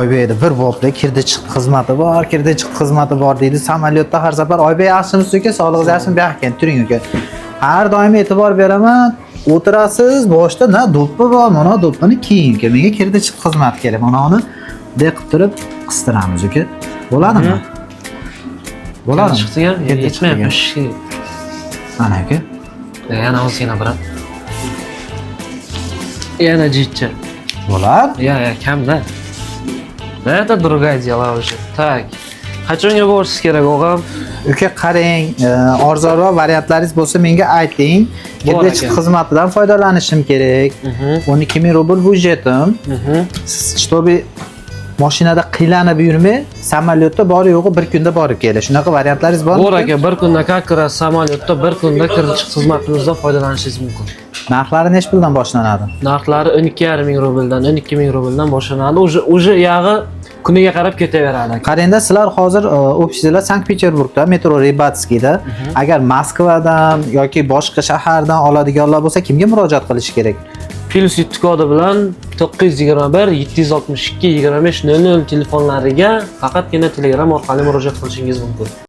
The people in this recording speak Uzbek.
Oybekda bir bobda kirdi chiqdi xizmati bor, kirdi chiqdi xizmati bor deydi. Samolyotda har safar "Oybek, yaxshimisiz uka, sog'lig'ingiz yaxshimi, bu yoqqa keling, turing uka." Har doim e'tibor beraman. O'tirasiz, boshda na do'ppi bor, mana do'ppini kiying uka. Menga kirdi chiqdi xizmati kerak. Mana uni bunday qilib turib qistiramiz uka. Bo'ladimi? Bo'ladimi? Chiqdiga Kirdi yetmayapti. chiqdiga. Mana uka. Yana ozgina, брат. Yana jicha. Bo'ladi. Ya, kamda. Это другая дело уже. Так. Qachonga borishingiz kerak, og'am? Uka, qarang, arzonroq variantlaringiz bo'lsa, menga ayting. Bor Kirdi chiqdi aka. xizmatidan foydalanishim kerak. 12 ming rubl byudjetim. Чтобы mashinada qiylanib yurmay, samolyotda bor yo'g'i bir kunda borib kelish. Shunaqa variantlaringiz bormi? Bor aka, bir kunda, как раз samolyotda bir kunda kirish xizmatimizdan foydalanishingiz mumkin. Narxlari nechi puldan boshlanadi? Narxlari 12,5 ming rubldan, 12 ming rubldan boshlanadi. Уже yog'i kuniga qarab ketaveradi aka. Qarangda, sizlar hozir ofisinglar Sankt-Peterburgda, metro Ribatskiyda. Agar Moskvadan yoki boshqa shahardan oladiganlar bo'lsa, kimga murojaat qilish kerak? +7 kodi bilan 921 762 25 00 telefonlariga faqatgina Telegram orqali murojaat qilishingiz mumkin.